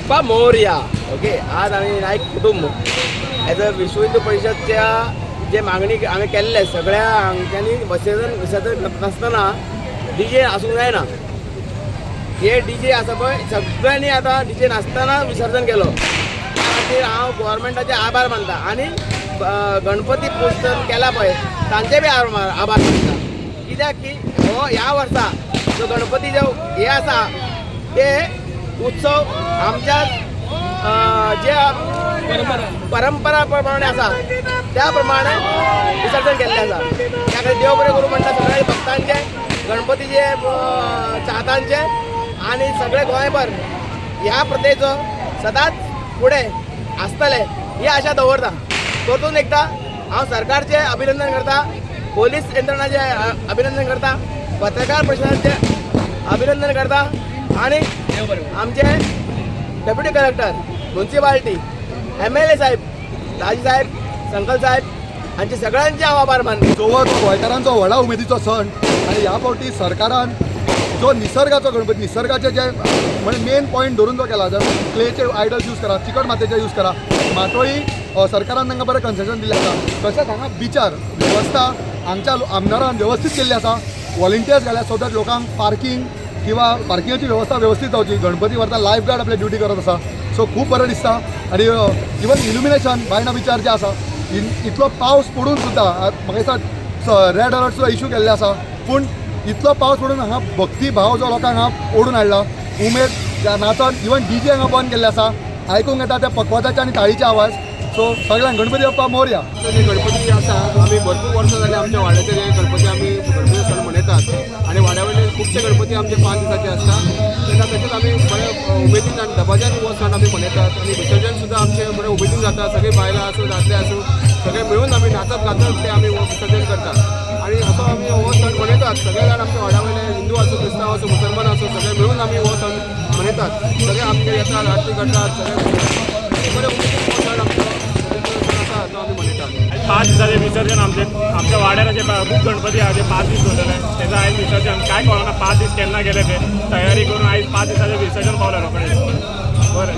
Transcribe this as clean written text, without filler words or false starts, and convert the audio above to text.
Bappa Morya. Okay, आज आमी नायक कुटुंब एज अ विश्व हिंदू परिशदच्या जे मागणी आमी केल्ले, सगळ्या हांगच्यांनी विसर्जन विसर्जन करता आसतना डीजे आसूंक जायना. हे डीजे आसा पळय, सगळ्यांनी आतां डीजे नासतना विसर्जन केलो. त्या खातीर हांव गोवोरमेंटाचे आभार मानता आनी गणपती पुजन केला पळय, तांचे बी आभार आभार मानता. कित्याक की हो ह्या वर्सा जो गणपती जो हे आसा, ते उत्सव आमच्या जे परंपरा प्रमाणे आसा, त्या प्रमाणे विसर्जन केल्लें आसा. त्या खातीर देव बरें करूं म्हणटा सगळ्या भक्तांचे, गणपतीचे चाहतांचे आनी सगळे गोंयभर ह्या प्रथेचो सदांच फुडें आसतले ही आशा दवरता. परतून एकदां हांव सरकारचें अभिनंदन करता, पोलीस यंत्रणाचें अभिनंदन करता, पत्रकार परिशदाचें अभिनंदन करता आनी आमचे डेप्युटी कलेक्टर, मुन्सिपाल्टी, एमएलए साहेब, दाजी साहेब, संकल साहेब हांचे सगळ्यांचे हांव आभार मानता. चवथ हो गोंयकारांचो व्हडा उमेदीचो सण आनी ह्या फावटी सरकारान जो निसर्गाचो गणपती, निसर्गाचे जे म्हणजे मेन पॉयंट धरून जो केला, जर क्लेचे आयडल्स यूज करा, चिकट मातयेचे यूज करा, माटोळी सरकारान तांकां बरें कन्सेशन दिल्लें आसा. तशेंच हांगा बिचार वेवस्था हांगच्या आमदारान वेवस्थीत केल्ली आसा. वॉलंटियर्स घाल्या सो that लोकांक पार्कींग किंवा पार्किंगाची वेवस्था वेवस्थीत जावची. गणपती व्हरता लायफ गार्ड आपले ड्युटी करत आसा. सो खूब बरें दिसता आनी इवन इल्युमिनेशन बायणा बिचार जे आसा, इतलो पावस पडून सुद्दां, म्हाका दिसता रेड अलर्ट सुद्दां इशू केल्ले आसा, पूण इतलो पावस पडून हांगा भक्ती भाव जो लोकांक हांगा ओडून हाडला, उमेद नाचोन. इवन डीजे हांगा बंद केल्ले आसा. आयकूंक येता त्या पखवाजाचे आनी ताळीचे आवाज. सो सगळ्यांक गणपती बाप्पा मोरया. जे गणपती आसा, आमी भरपूर वर्सां जाली आमच्या वाड्याचेर हे गणपती, आमी गणपती सण मनयतात आनी वाड्या वयले खुबशे गणपती आमचे 5 दिसाचे आसता. तेन्ना तशेंच आमी बऱ्या उमेदीन आनी दबाज्यान हो सण आमी मनयतात आनी विसर्जन सुद्दां आमचें बरें उमेदीन जाता. सगळीं बायलां आसूं, दादले आसूं, सगळे मेळून आमी नाचत गाचत ते आमी हो विसर्जन करतात आनी असो आमी हो सण मनयतात. सगळे जाण आमच्या वाड्या वयले, हिंदू आसूं, क्रिस्तांव आसूं, मुसलमान आसूं, सगळे मेळून आमी हो सण मनयतात. सगळे आमचे येतात, आरती करतात, सगळे बरे उमेदीन हो सण, आमचो सण आसा तो आमी मनयतात. 5 दिसाचे विसर्जन आमचे, आमच्या वाड्यार अशे खूप गणपती आहा जे 5 दीस दवरलेले. तेजो आयज विसर्जन. काय कळना 5 दीस केन्ना गेले ते. तयारी करून आयज 5 दिसाचें विसर्जन पावलें रोखडें. बरें.